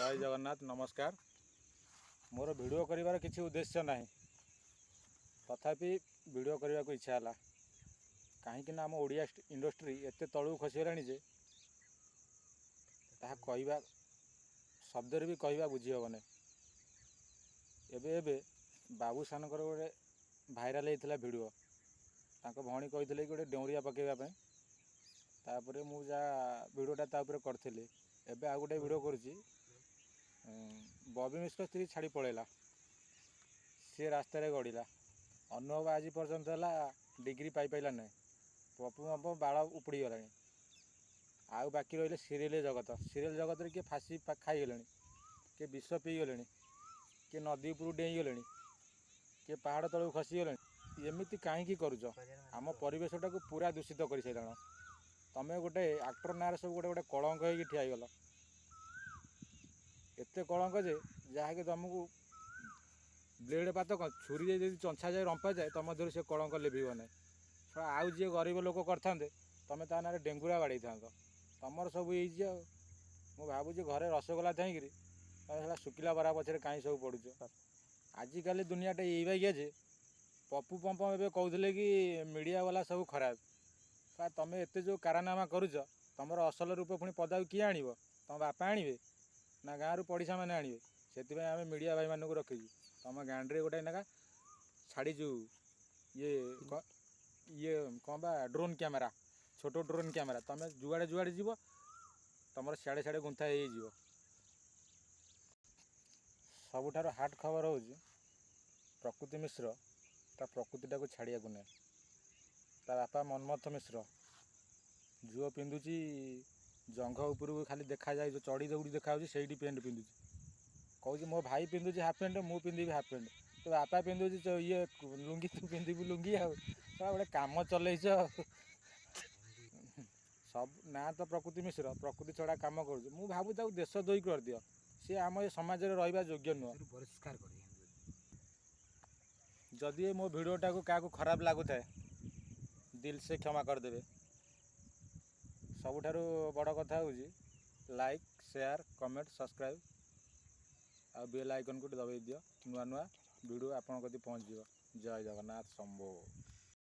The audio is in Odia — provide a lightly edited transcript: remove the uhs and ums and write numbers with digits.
ଜୟ ଜଗନ୍ନାଥ, ନମସ୍କାର। ମୋର ଭିଡ଼ିଓ କରିବାର କିଛି ଉଦ୍ଦେଶ୍ୟ ନାହିଁ, ତଥାପି ଭିଡ଼ିଓ କରିବାକୁ ଇଚ୍ଛା ହେଲା, କାହିଁକି ନା ଆମ ଓଡ଼ିଆ ଇଣ୍ଡଷ୍ଟ୍ରି ଏତେ ତଳକୁ ଖସିଗଲାଣି ଯେ ତାହା କହିବା ଶବ୍ଦରେ ବି କହିବା ବୁଝି ହେବ ନାହିଁ। ଏବେ ଏବେ ବାବୁସାନଙ୍କର ଗୋଟେ ଭାଇରାଲ୍ ହେଇଥିଲା ଭିଡ଼ିଓ। ତାଙ୍କ ଭଉଣୀ କହିଥିଲେ କି ଗୋଟେ ଡେଉଁରିଆ ପକାଇବା ପାଇଁ। ତାପରେ ମୁଁ ଯାହା ଭିଡ଼ିଓଟା ତା ଉପରେ କରିଥିଲି। ଏବେ ଆଉ ଗୋଟେ ଭିଡ଼ିଓ କରୁଛି। ବବି ମିଶ୍ର ସ୍ତ୍ରୀ ଛାଡ଼ି ପଳେଇଲା, ସିଏ ରାସ୍ତାରେ ଗଡ଼ିଲା। ଅନୁଭବ ଆଜି ପର୍ଯ୍ୟନ୍ତ ହେଲା ଡିଗ୍ରୀ ପାଇପାରିଲା ନାହିଁ। ପପୁ ପମ୍ପମ୍ ବାଳ ଉପୁଡ଼ିଗଲାଣି। ଆଉ ବାକି ରହିଲେ ସିରିଏଲ୍ ଜଗତ। ସିରିଏଲ୍ ଜଗତରେ କିଏ ଫାଶୀ ଖାଇଗଲେଣି, କିଏ ବିଷ ପିଇଗଲେଣି, କିଏ ନଦୀ ଉପରୁ ଡେଇଁଗଲେଣି, କିଏ ପାହାଡ଼ ତଳକୁ ଖସିଗଲେଣି। ଏମିତି କାହିଁକି କରୁଛ? ଆମ ପରିବେଶଟାକୁ ପୁରା ଦୂଷିତ କରିସାରିଲାଣ। ତମେ ଗୋଟେ ଆକ୍ଟର ନାଁରେ ସବୁ ଗୋଟେ ଗୋଟେ କଳଙ୍କ ହେଇକି ଠିଆ ହେଇଗଲ। ଏତେ କଳଙ୍କ ଯେ ଯାହାକି ତୁମକୁ ବ୍ଲେଡ଼ ପାତ କ'ଣ, ଛୁରୀରେ ଯଦି ଚଞ୍ଛା ଯାଏ, ରମ୍ପା ଯାଏ, ତମ ଦେହରୁ ସେ କଳଙ୍କ ଲିଭିବ ନାହିଁ। ଶଳା, ଆଉ ଯିଏ ଗରିବ ଲୋକ କରିଥାନ୍ତେ, ତମେ ତା ନାଁରେ ଡେଙ୍ଗୁରା ବାଡ଼େଇଥାନ୍ତ। ତମର ସବୁ ହେଇଛି। ଆଉ ମୁଁ ଭାବୁଛି ଘରେ ରସଗୋଲା ଥାଇକିରି ତମେ ଶଳା ଶୁଖିଲା ବରା ପଛରେ କାହିଁ ସବୁ ପଡ଼ୁଛ? ଆଜିକାଲି ଦୁନିଆଟା ଏଇ ବାଗିଆ ଯେ ପପୁ ପମ୍ପମ୍ ଏବେ କହୁଥିଲେ କି ମିଡ଼ିଆ ବାଲା ସବୁ ଖରାପ। ଶଳା, ତମେ ଏତେ ଯେଉଁ କାରନାମା କରୁଛ, ତମର ଅସଲ ରୂପ ପୁଣି ପଦାକୁ କିଏ ଆଣିବ? ତମ ବାପା ଆଣିବେ ନା ଗାଁରୁ ପଡ଼ିଶାମାନେ ଆଣିବେ? ସେଥିପାଇଁ ଆମେ ମିଡ଼ିଆ ଭାଇମାନଙ୍କୁ ରଖିଛୁ। ତମ ଗାଁରେ ଗୋଟେ ଲେଖା ଛାଡ଼ିଛୁ ଇଏ ଇଏ କ'ଣ ବା ଡ୍ରୋନ୍ କ୍ୟାମେରା, ଛୋଟ ଡ୍ରୋନ୍ କ୍ୟାମେରା। ତମେ ଯୁଆଡ଼େ ଯୁଆଡ଼େ ଯିବ, ତମର ସିଆଡ଼େ ସିଆଡ଼େ ଗୁନ୍ଥା ହେଇଯିବ। ସବୁଠାରୁ ହାର୍ଡ଼ ଖବର ହେଉଛି, ପ୍ରକୃତି ମିଶ୍ର ତା ପ୍ରକୃତିଟାକୁ ଛାଡ଼ିବାକୁ ନାହିଁ। ତା ବାପା ମନ୍ମଥ ମିଶ୍ର ଝୁଅ ପିନ୍ଧୁଛି, ଜଙ୍ଘ ଉପରକୁ ଖାଲି ଦେଖାଯାଏ, ଯେଉଁ ଚଡ଼ି ଦଉଡ଼ି ଦେଖାଯାଉଛି, ସେଇଠି ପ୍ୟାଣ୍ଟ ପିନ୍ଧୁଛି। କହୁଛି, ମୋ ଭାଇ ପିନ୍ଧୁଛି ହାଫ୍ ପ୍ୟାଣ୍ଟ, ମୁଁ ପିନ୍ଧିବି ହାଫ୍ ପ୍ୟାଣ୍ଟ। ତୋ ବାପା ପିନ୍ଧୁଛି ଇଏ ଲୁଙ୍ଗି, ତୁ ପିନ୍ଧିବୁ ଲୁଙ୍ଗି। ଆଉ ଶଳା ଗୋଟେ କାମ ଚଲେଇଛ ସବୁ। ନା ତ ପ୍ରକୃତି ମିଶ୍ର ପ୍ରକୃତି ଛଡ଼ା କାମ କରୁଛି। ମୁଁ ଭାବୁଛି ତାକୁ ଦେଶ ଦ୍ରୋହୀ କରିଦିଅ। ସିଏ ଆମ ଏ ସମାଜରେ ରହିବା ଯୋଗ୍ୟ ନୁହଁ। ବହିଷ୍କାର କରିଦିଅନ୍ତୁ। ଯଦି ମୋ ଭିଡ଼ିଓଟାକୁ କାହାକୁ ଖରାପ ଲାଗୁଥାଏ, दिल से କ୍ଷମା କରିଦେବେ। ସବୁଠାରୁ ବଡ଼ କଥା ହେଉଛି, ଲାଇକ୍, ସେୟାର, କମେଣ୍ଟ, ସବସ୍କ୍ରାଇବ୍ ଆଉ ବେଲ୍ ଆଇକନ୍କୁ ଦବାଇ ଦିଅ। ନୂଆ ନୂଆ ଭିଡ଼ିଓ ଆପଣଙ୍କ କତିକି ପହଞ୍ଚିଯିବ। ଜୟ ଜଗନ୍ନାଥ ଶମ୍ଭୋ।